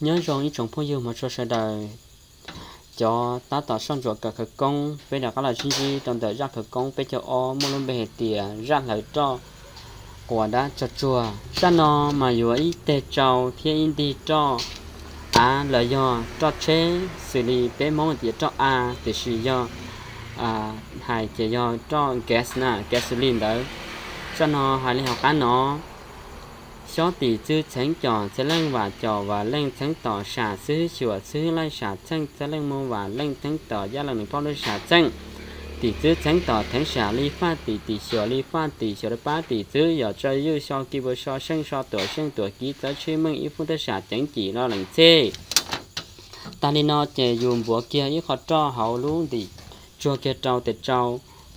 Nyob zoo ib tsoom phooj ywg hmov tshua sawv daws, cov tab tom soj ntsuam kawm khawv koob, peb rov qab los sib ntsib rau ntawm zaj khawv koob peb caug ob muaj lub npe hais tias zaj hlawv roj quas dab tsog tsuag. Zaj no mas yuav ib teg tsau thiab ib ntig roj av los yog roj tsheb xws li peb Hmoob tias roj av, tiam sis yog hais ces yog roj gas na, gasoline ntawd. Zaj no hais li hauv qab no: Xyob tim txwv txheev com txheev leej vam com vam leej txheev tom sam xwb xyuas xwb laij sam txheej txheev leej mus vam leej txheev tom yaj leej nws phauj lub sam txheej. Tim txwv txheev tom theev sam li faj tim tim xyuas li faj tim xyuas li pab tim txwv yog tso ywj so ki pu so seej so tuam seej tuam kiv txawb tshwj meej ib fub thaj sam ceev cim lo lees txhij. Tag li no ces yus npuav kiag ib qho roj hauv lub ntim, tsuag kiag rau tes tsau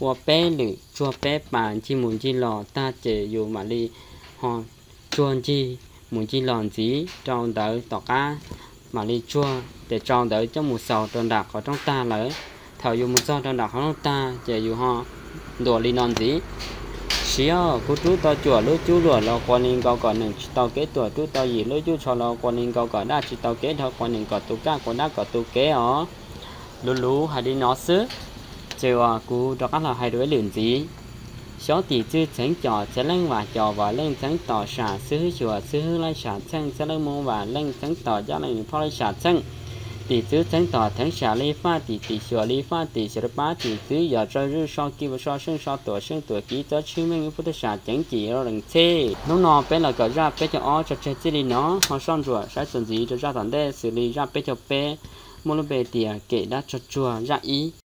ua peb lwm, tsuag peb pas ncig mus ncig los tag ces yus mam li ho tsuag ncig mus ncig los ntxiv rau ntawd tom qab, mam li tsuag tes tsau ntawd coj mus xaus rau nram qhov rooj tag lawm. Thaum yus mus txog rau nram qhov rooj tag ces yus ho ntuas li no ntxiv: Siav, kuv rub tau cuam lub cub luam los quas li nkaus kom neem tsis tau kev tuam, rub tau yim lub cub tsho los quas li nkaus kom daj tsis tau kev dhau, quas neem kom tus kaj quas dab kom tus kev os. Luv luv hais li no xwb, ces uas kuv rov qab los hais dua ib lwm ntxiv. Xyob tim txwv txheev com txheev leej vam com vam leej txheev tom sam xwb xyuas xwb laij sam txheej txheev leej mus vam leej txheev tom yaj leej nws phauj lub sam txheej. Tim txwv txheev tom theev sam li faj tim tim xyuas li faj tim xyuas li pab tim txwv yog tso ywj so ki pu so seej so tuam seej tuam kiv txawb tshwj meej ib fub thaj sam ceev cim lo lees txhij. Hnub no peb los kawm zaj peb caug ob tso tseg txij li no, ho soj ntsuam saib txuas ntxiv rau zaj tom ntej xws li zaj peb caug peb muaj lub npe tias kem dab tsog tsuag zaj ib.